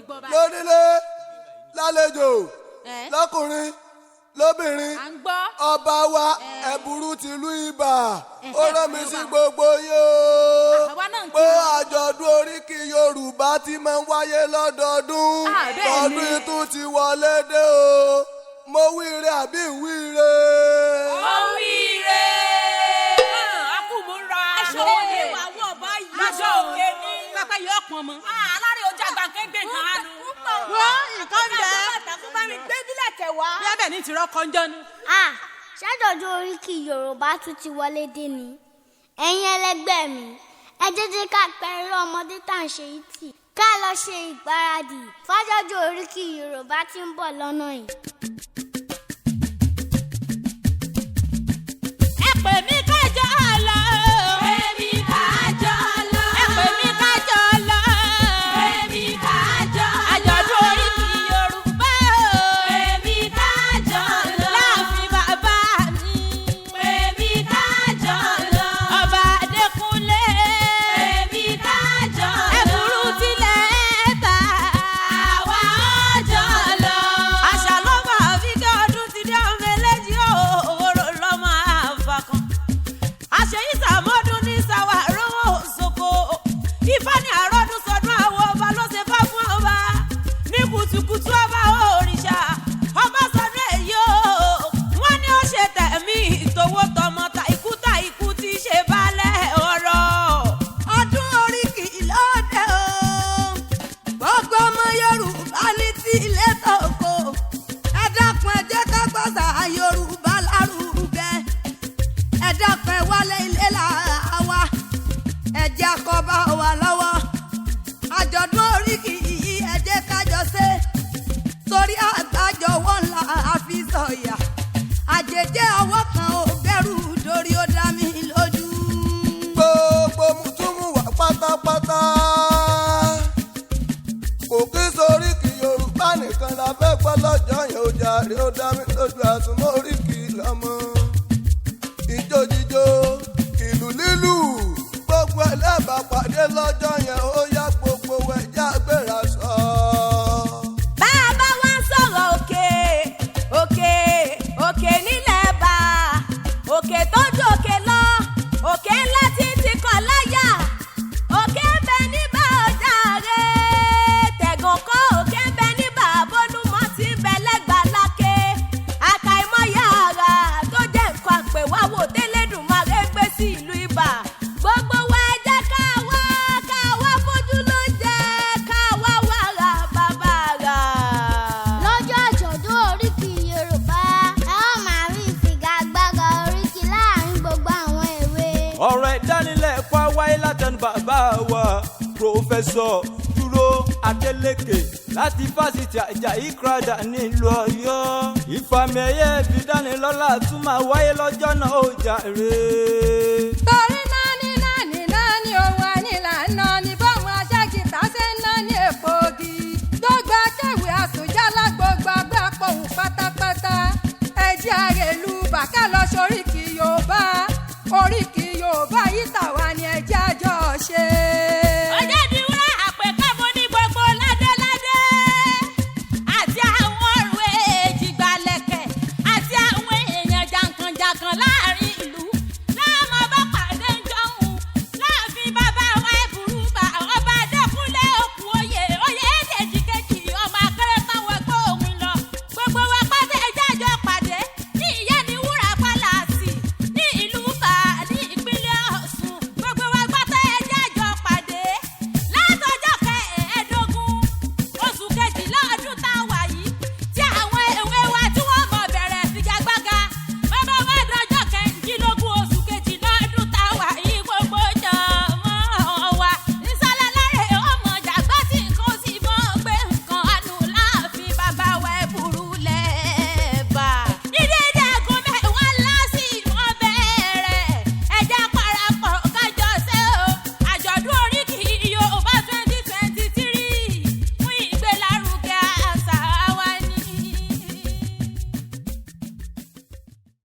gbọ́ báyìí. Lónílé lálejò, Ẹ́. lọ́kùnrin lóbìnrin, À ń gbọ́. ọba wa Ẹ́. Ẹ̀bùrú tìlú Ibà ó Ẹ̀hẹ́, rán mi sí Yorùbá. gbogbo yín o Àwa náà ń pé kí wọn. Àjọ̀dún oríkì Yorùbá ti máa ń wáyé lọ́dọọdún Ah, bẹ́ẹ̀ ni. lọ́dún tún ti wọlé dé o. Mo wíire àbí ìwíire? Ó wíire. Akúmúra. Aṣọ wo ni wàá wọ̀ báyìí? Aṣọ òkè ni. Pápá yóò pọn mọ́. Alárè ojú àgbàǹkẹ́ gbé nǹkan á nu. Wọ́n nǹkan bẹ́ẹ̀. Bàtà fún bá mi gbé bílẹ̀ kẹwàá. Bí abẹ́ ní tìrọ kọjọ́ ni. Ah, ṣàjọ̀dún oríkì Yorùbá tún ti wọlé dé ni. Ẹ̀yin ẹlẹgbẹ́ mi, ẹ jẹ́jẹ́ ká pẹ̀lú ọmọdé tá à ń ṣe yìí tì, ká lọ ṣe ìgbáradì fájọ̀dún oríkì Yorùbá tí ń bọ̀ lọ́nà yìí. Ẹ pè mí kájọ lọ. Pè mí kájọ lọ. Ẹ pè mí kájọ lọ. Pè mí kájọ lọ. Àjọ̀dún oríkì Yorùbá o. Pè mí kájọ lọ. Láàfin bàbá mi. Pè mí kájọ lọ. Ọba Adékúnlé. Pè mí kájọ lọ. Ẹ̀bùrú tilẹ̀ ta. Àwa ọjọ́ lọ. Àṣà ló bá àfikẹ́ ọdún ti dé ọmọ eléjì òwòrò lọ́mọ àfàkàn. Àṣeyí sàmọ́dún ní sàwà rówó soko. Ifá ní àròdún sọdún àwọn ọba ló ṣe fá fún ọba. Ní kùtùkùtù ọba òrìṣà. Ọba sọdún èyí o. Wọ́n ní ó ṣe tẹ̀mí ìtòwó tọmọ ta ikú ta ikú tí í ṣe balẹ̀ ọ̀rọ̀. Ọdún oríkì lóde o, gbogbo ọmọ Yorùbá ní ti ilé tòkó, ẹ dákun, ẹ jẹ́ ká gbọ́sà Yorùbá lárugẹ. Ẹ dákun, ẹ wálé ilé làwa, ẹ jẹ́ àkọ́bá wa lọ́wọ́. Àjọ̀dún oríkì yìí, ẹ jẹ́ ká jọ ṣe, torí àgbájọwọ́ ńlá àfi sọ̀yà, àjèjì ọwọ́ kan ò gbẹ́rù dórí, ó dá mi lójú. Gbogbo mùtúmù wà pátápátá, kò kí sóríkì Yorùbá nìkan la fẹ́ gbọ́ lọ́jọ́ yẹn. Ó jàre, ó dá mi lójú, àsùnmọ́ oríkì lọ́mọ, ijó jíjó, ìlú lílù, gbogbo ẹlẹ́bàá pàdé lọ́jọ́ yẹn. Ó yá, gbogbo ẹja gbéra sọ. Bá a bá wá ń sọ̀rọ̀ òkè òkè òkè nílẹ̀ bá òkè tó ju òkè lọ, òkè ńlá tí ti kọ̀ láyà, òkè ń bẹ níbà ọjà rẹ̀ tẹ̀gàn kọ́, òkè ń bẹ níbà bólúmọ́ tí ń bẹ lẹ́gbàá láké, àkàìmọye àrà tó jẹ́ nǹkan àpèwáwò tẹ́lẹ̀dùmarè gbé sí ìlú Ibà. Gbogbo wa, ẹ jẹ́ ká wá, ká wá fojú ló jẹ́, ká wá wàrà bàbá rà. Lọ́jọ́ àjọ̀dún oríkì Yorùbá, ẹ ó máa rí ìfigagbága oríkì láàrin gbogbo àwọn èwe. Ọ̀rọ̀ ìdánilẹ́kọ̀ọ́ wáyé látẹnu bàbá wa Professor Dúró Adélékè láti Fásitì Àjàyí Crowther nílùú Ọ̀yọ́. Ìfàmì ẹ̀yẹ ìfidánilọ́lá tún máa wáyé lọ́jọ́ náà, ó jàre. Torí náání náání náání ohun ànílà ń ná ní báwọn aṣáàgìtà ṣe ń ná ní èpògì. Gbogbo akéwì àsùnjálá, gbogbo agbá pohùn pátápátá. Ẹjẹ́ àrèlú bàkà lọ sóríkì Yorùbá. Oríkì Yorùbá yìí tàwa ni, ẹjẹ́ àjọ ṣe.